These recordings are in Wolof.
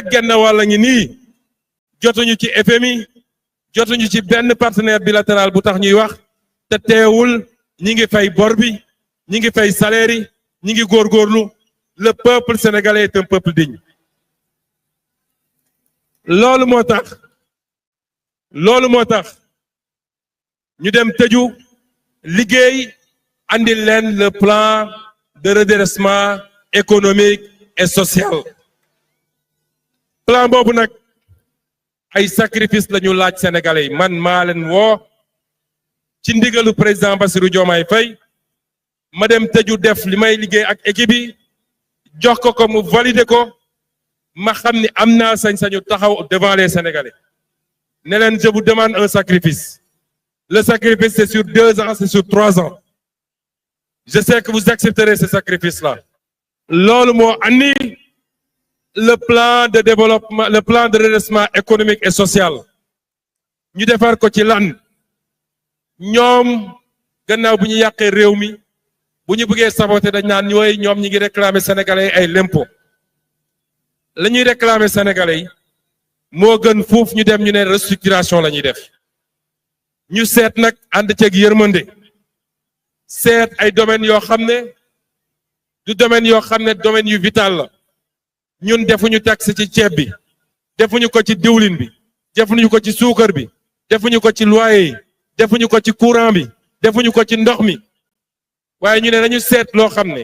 genn wàll ngi nii jotuñu ci FMI jotuñu ci benn partenaire bilatéral bu tax ñuy wax te teewul ñi ngi fay bor bi ñi ngi fay salaire yi ñi ngi góorgóorlu le peuple sénégalais est un peuple digne loolu moo tax ñu dem tëju liggéey andil leen le plan de redressement économique et social plan boobu nag ay sacrifice la ñu laaj sénégalais yi man maa leen woo ci ndigalu président Bassirou Diomaye Faye ma dem tëju def li may liggéey ak équipe yi jox ko mu valider ko ma xam ni am naa sañ-sañu taxaw devant les sénégalais ne leen je vous demande un sacrifice le sacrifice c'est sur 2 ans c'est sur 3 ans je sais que vous accepterez ce sacrifice là loolu moo andi le plan de développement le plan de redressement économique et social ñu defar ko ci lan ñoom gannaaw bu ñu yàqee réew mi bu ñu bëggee saboter dañ naan ñooy ñoom ñi ngi réclamer sénégalais ay l'impôt la ñuy réclamer sénégalais yi moo gën fuuf ñu dem ñu ne restructuration la ñuy def ñu seet nag ànd ceeg yërmande seet ay domaines yoo xam ne du domaines yoo xam ne domaines yu vital la ñun defuñu taxe ci ceeb bi defuñu ko ci diwlin bi defuñu ko ci suukar bi defuñu ko ci loyer yi defuñu ko ci courant bi defuñu ko ci ndox mi waaye ñu ne nañu seet loo xam ne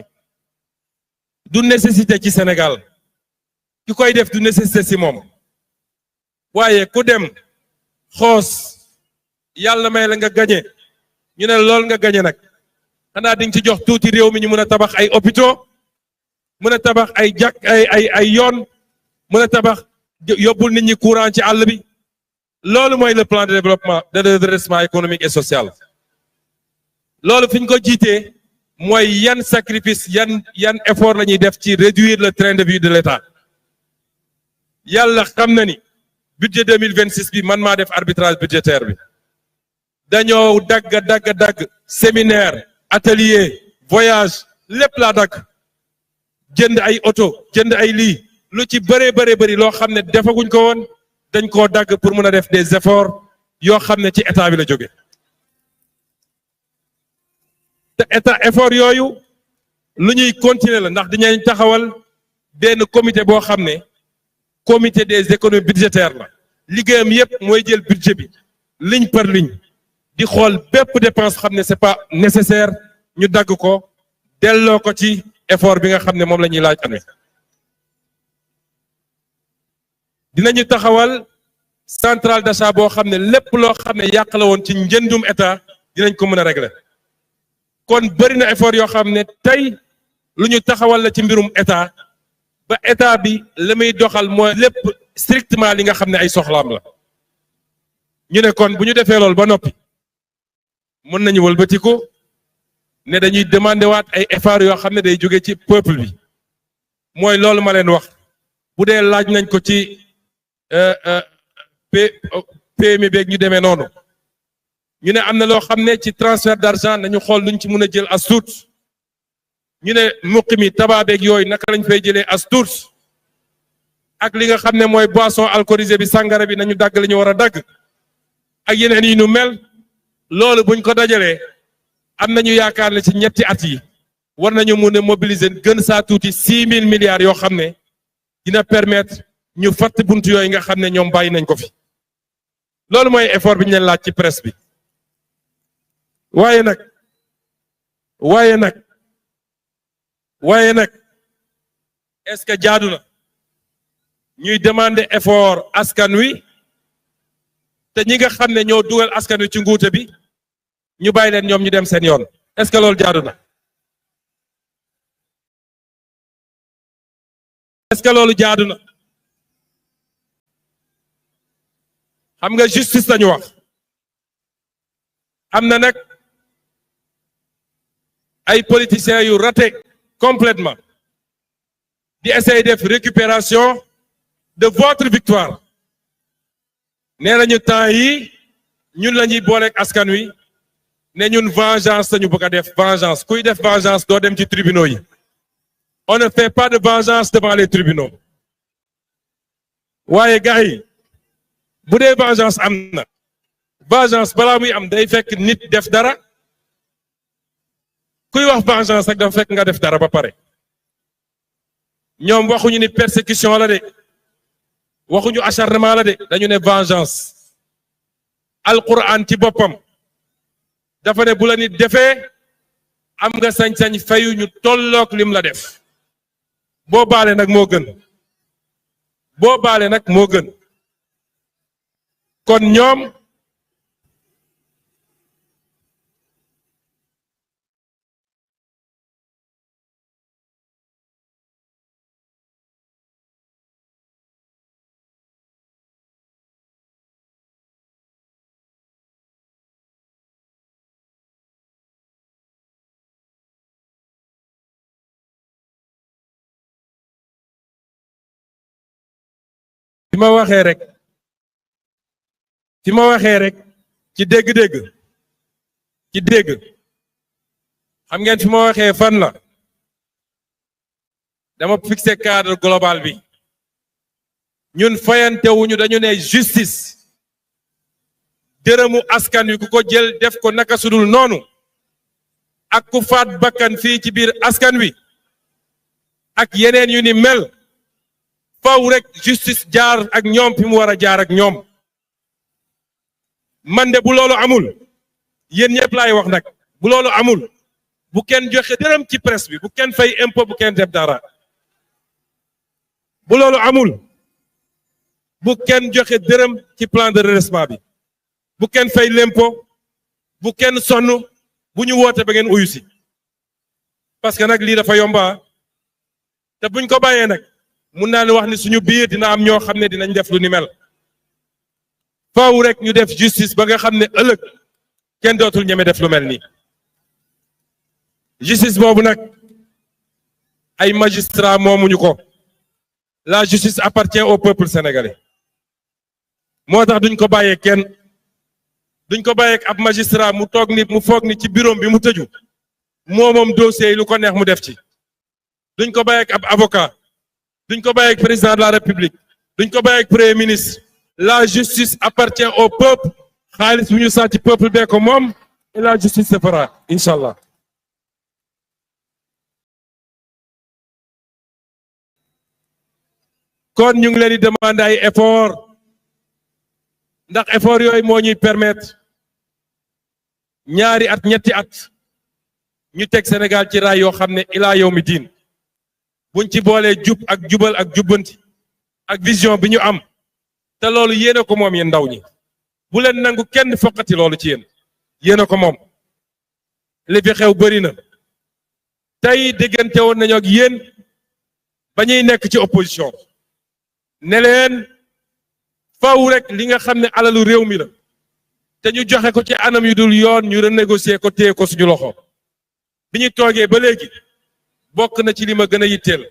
du nécessité ci Sénégal ki koy def du nécessité si moom waaye ku dem xoos yàlla may la nga gañe ñu ne lool nga gañe nag xanaa di nga ci jox tuuti réew mi ñu mën a tabax ay hôpitaux mën a tabax ay jàkk ay yoon mën a tabax yóbbul nit ñi courant ci àll bi loolu mooy le plan de développement de redressement économique et social loolu fi ñu ko jiitee mooy yan sacrifice yan effort la ñuy def ci réduire le train de vie de l'État yàlla xam na ni budget 2026 bi man maa def arbitrage budgétaire bi dañoo dagg séminaire atelier voyage lépp laa dagg jënd ay oto jënd ay lii lu ci bëri loo xam ne defaguñ ko woon dañ koo dagg pour mën a def des efforts yoo xam ne ci état bi la jóge te état effort yooyu lu ñuy continuer la ndax dañuy taxawal benn comité boo xam ne comité des économies budgétaires la liggéeyam yépp mooy jël budget bi ligne par ligne di xool bépp dépense xam ne c'est pas nécessaire ñu dagg ko delloo ko ci effort bi nga xam ne moom la ñuy laaj amee dinañu taxawal centrale d'achat boo xam ne lépp loo xam ne yàq la woon ci njëndum état dinañ ko mën a régler kon bëri na effort yoo xam ne tey lu ñu taxawal la ci mbirum état ba état bi la muy doxal mooy lépp strictement li nga xam ne ay soxlaam la ñu ne kon bu ñu defee loolu ba noppi mën nañu wëlbatiku ne dañuy demander waat ay effort yoo xam ne day jóge ci peuple bi mooy loolu ma leen wax bu dee laaj nañ ko ci PMI beeg ñu demee noonu ñu ne am na loo xam ne ci transfert d'argent nañu xool luñ ci mën a jël as tuut ñu ne muqi mi tabac beeg yooyu naka lañ fay jëlee as tuut ak li nga xam ne mooy boisson alcoolisée bi sàngara bi nañu dagg la ñu war a dagg ak yeneen yi nu mel loolu buñ ko dajalee am nañu yaakaar ne ci ñetti at yi war nañu mun a mobiliser gën saa tuuti 6000 milliards yoo xam ne dina permettre ñu fatt buntu yooyu nga xam ne ñoom bàyyi nañ ko fi loolu mooy effort bi ñu leen laaj ci presse bi waaye nag est-ce que jaadu na ñuy demander effort askan wi te ñi nga xam ne ñoo dugal askan wi ci nguute bi ñu bàyyi leen ñoom ñu dem seen yoon est-ce que loolu jaadu na est-ce que loolu jaadu na xam nga justice lañu wax am na nag ay politiciens yu raté complètement di essayer def récupération de votre victoire nee nañu temps yi ñun la ñuy booleeg askan wi ne ñun vengeance lañu bëgg a def vengeance kuy def vengeance doo dem ci tribunaux yi on ne fait pas de vengeance devant les tribunaux waaye gars yi bu dee vengeance am na vengeance balaa muy am day fekk nit def dara kuy wax vengeance ak dafa fekk nga def dara ba pare ñoom waxuñu ni persécution la de waxuñu acharnement la de dañu ne vengeance alquran ci boppam dafa ne bu la nit defee am nga sañ-sañ fayu ñu tolloog lim la def boo baale nag moo gën boo baale nag moo gën kon ñoom fi ma waxee rek ci dégg-dégg xam ngeen fi ma waxee fan la dama fixé cadre global bi ñun fayantewuñu dañu ne justice dërëmu askan wi ku ko jël def ko naka sudul noonu ak ku faat bakkan fii ci biir askan wi ak yeneen yu ni mel faw rek justice jaar ak ñoom fi mu war a jaar ak ñoom man de bu loolu amul yéen ñëpp laay wax nag bu loolu amul bu kenn joxe dërëm ci presse bi bu kenn fay impôt bu kenn def dara bu loolu amul bu kenn joxe dërëm ci plan de redressement bi bu kenn fay l'impôt bu kenn sonn bu ñu woote ba ngeen uyu si parce que nag lii dafa yomba te buñ ko bàyyee nag mun naa ne wax ni suñu biir dina am ñoo xam ne dinañ def lu ni mel faaw rek ñu def justice ba nga xam ne ëllëg kenn dootul ñeme def lu mel nii justice boobu nag ay magistrat moomuñu ko la justice appartient au peuple sénégalais moo tax duñ ko bàyyee kenn duñ ko bàyyee ab magistrat mu toog ni mu foog ni ci bureau bi mu tëju moom dossier yi lu ko neex mu def ci duñ ko bàyyee ab avocat duñ ko bàyyee président de la république duñ ko bàyyee premier ministre la justice appartient au peuple xaalis bu ñu sàcc peuple bee ko moom et la justice se fera incha allah. kon ñu ngi leen di demander ay effort ndax effort yooyu moo ñuy permettre ñaari at ñetti at ñu teg Sénégal ci raay yoo xam ne ilaa yow mi diin buñ ci boolee jub ak jubal ak jubbanti ak vision bi ñu am te loolu yéen a ko moom yéen ndaw ñi bu leen nangu kenn foqati loolu ci yéen a ko moom li fi xew bëri na tey diggante woon nañu ak yéen ba ñuy nekk ci opposition ne leen faaw rek li nga xam ne alalu réew mi la te ñu joxe ko ci anam yu dul yoon ñu renégocier ko téye ko suñu loxo bi ñu toogee ba léegi bokk na ci li ma gën a yitteel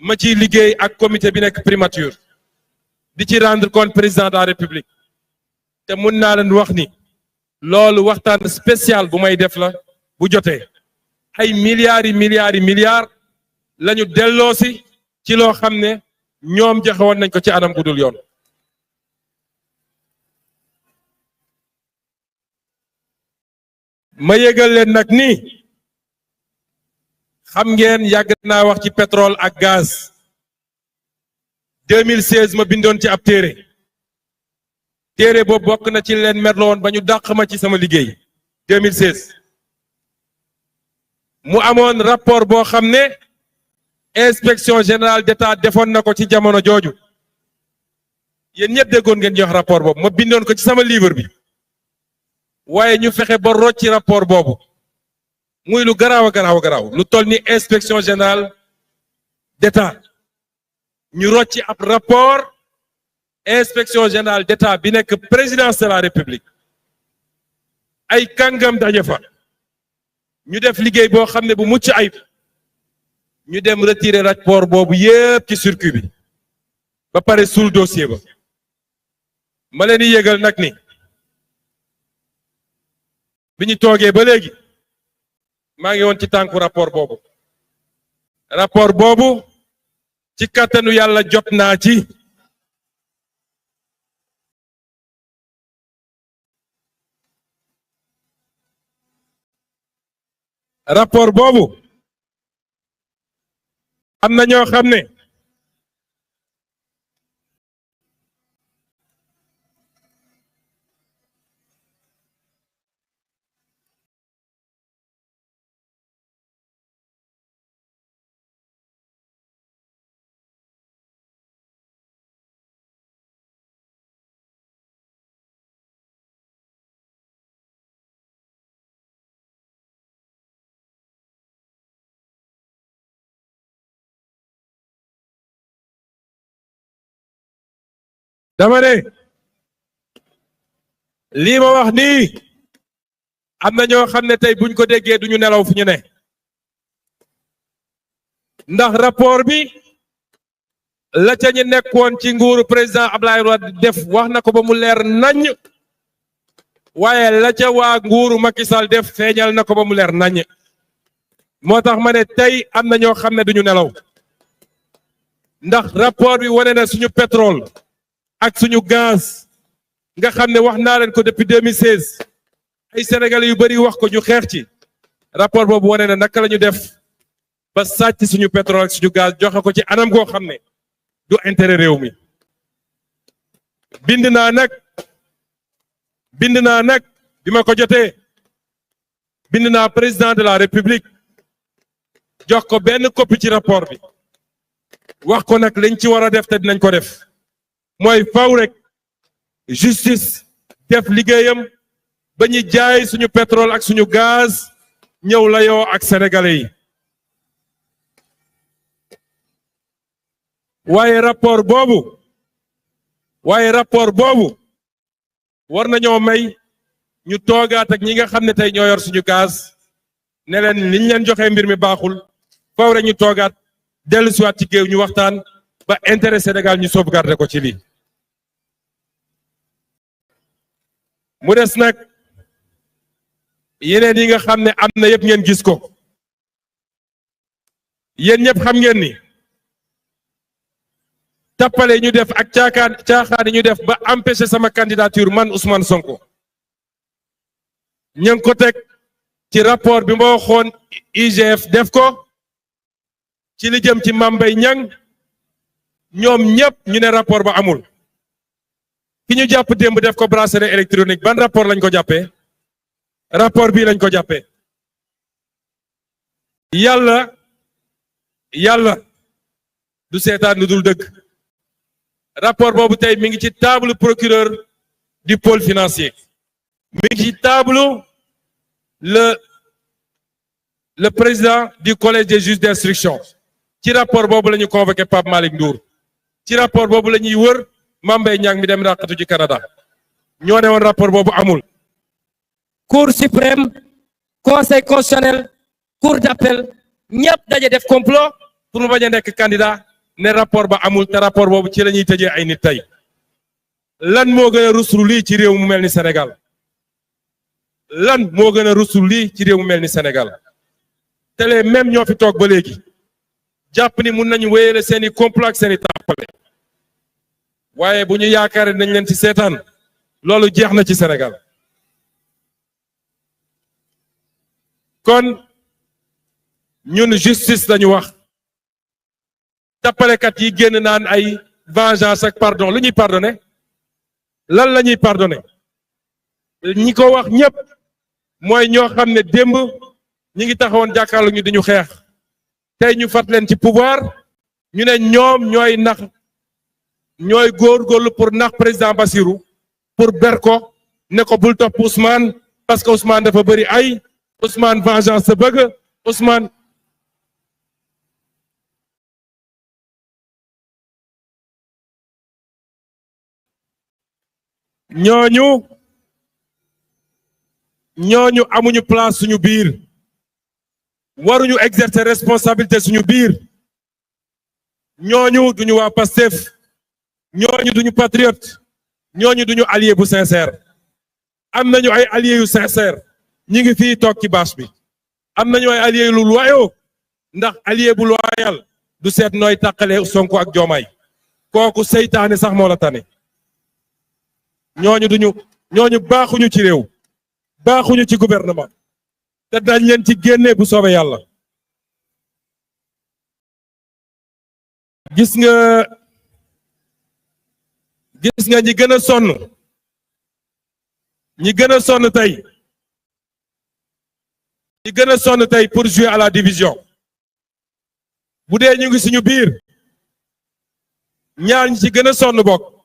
ma ciy liggéey ak comité bi nekk primature di ci rendre compte président de la république te mun naa leen wax ni loolu waxtaan spécial bu may def la bu jotee ay milliards lañu delloosi ci loo xam ne ñoom joxe woon nañ ko ci anam bu dul yoon. ma yëgal leen nag ni xam ngeen yàgg naa wax ci pétrole ak gaz 2016 ma bindoon ci ab téere boobu bokk na ci leen merlo woon ba ñu dàq ma ci sama liggéey 2016 mu amoon rapport boo xam ne inspection générale d'État defoon na ko ci jamono jooju yéen ñëpp déggoon ngeen jox rapport boobu ma bindoon ko ci sama livre bi waaye ñu fexe ba rocci rapport boobu muy lu garaaw a garaaw lu toll ni inspection générale d'État ñu rocci ab rapport inspection générale d'État bi nekk présidence de la république ay kàngam daje fa ñu def liggéey boo xam ne bu mucc ayib ñu dem retirer rapport boobu yépp ci circuit bi ba pare suul dossier ba ma leen di yëgal nag ni bi ñu toogee ba léegi maa ngi woon ci tànku rapport boobu ci kàttanu yàlla jot naa ci rapport boobu am na ñoo xam ne dama ne lii ma wax nii am na ñoo xam ne tey buñ ko déggee duñu nelaw fu ñu ne ndax rapport bi la ca ñu nekkoon ci nguuru président Abdoulaye Wade def wax na ko ba mu leer nañ waaye la ca waa nguuru Macky Sall def feeñal na ko ba mu leer nañ moo tax ma ne tey am na ñoo xam ne duñu nelaw ndax rapport bi wane na suñu pétrole ak suñu gaz nga xam ne wax naa leen ko depuis 2016 ay sénégalais yu bari wax ko ñu xeex ci rapport boobu wane na naka la ñu def ba sàcc suñu pétrole ak suñu gaz joxe ko ci anam goo xam ne du intérêt réew mi bind naa nag bi ma ko jotee bind naa président de la république jox ko benn copie ci rapport bi wax ko nag liñ ci war a def te dinañ ko def mooy faw rek justice def liggéeyam ba ñu jaay suñu pétrole ak suñu gaz ñëw layoo ak sénégalais yi waaye rapport boobu war nañoo may ñu toogaat ak ñi nga xam ne tey ñoo yor suñu gaz ne leen liñ leen joxe mbir mi baaxul faw rek ñu toogaat dellu siwaat ci géew ñu waxtaan ba intérêt Sénégal ñu sauvegarder ko ci lii mu des nag yeneen yi nga xam ne am na yëpp ngeen gis ko yéen ñëpp xam ngeen ni tappale ñu def ak caaxaan ñu def ba empêcher sama candidature man Ousmane Sonko ñu ngi ko teg ci rapport bi ma waxoon IGF def ko ci li jëm ci Mame Mbaye Niang ñoom ñëpp ñu ne rapport ba amul ki ñu jàpp démb def ko bracelet électronique ban rapport lañ ko jàppee rapport bii lañ ko jàppee yàlla du seetaan lu dul dëgg rapport boobu tey mi ngi ci table procureur du pôle financier mi ngi ci table le président du collège des juges d'instruction ci rapport boobu la ñu convoqué Pape Malick Ndour ci rapport boobu la ñuy wër Mame Mbaye Niang mi dem ràqatu ci Canada ñoo ne woon rapport boobu amul. Cour suprême conseil constitutionnel cour d'appel ñëpp daje def complot pour mu bañ a nekk candidat ne rapport ba amul te rapport boobu ci la ñuy tëjee ay nit tey lan moo gën a ruslu lii ci réew mu mel ni Sénégal lan moo gën a ruslu lii ci réew mu mel ni Sénégal te les mêmes ñoo fi toog ba léegi jàpp ni mun nañu wéyale seeni complot ak seeni tàppale waaye bu ñu yaakaaree nañ leen ci seetaan loolu jeex na ci Sénégal kon ñun justice lañu wax tappalekat yi génn naan ay vengeance ak pardon lu ñuy pardonné lan la ñuy pardonné ñi ko wax ñëpp mooy ñoo xam ne démb ñi ngi taxawoon jàkkaarloo ñu di ñu xeex tey ñu fat leen ci pouvoir ñu ne ñoom ñooy góorgóorlu pour nax président Bassirou pour ber ko ne ko bul topp Ousmane parce que Ousmane dafa bëri ay Ousmane vengeance sa bëgg Ousmane ñooñu amuñu place suñu biir waruñu exercer responsabilité suñu biir ñooñu duñu waa Pastef ñooñu duñu patriote ñooñu duñu allié bu sincère am nañu ay alliés yu sincère ñi ngi fii toog ci bâche bi am nañu ay alliés yu loyaux ndax allié bu loyal du seet nooy tàqale Sonko ak Diomaye kooku seytaane sax moo la tane ñooñu baaxuñu ci réew baaxuñu ci gouvernement te dañ leen ci génne bu soobee yàlla. gis nga ñi gën a sonn ñi gën a sonn tey pour jouer à la division bu dee ñu ngi suñu biir ñaar ñi ci gën a sonn bokk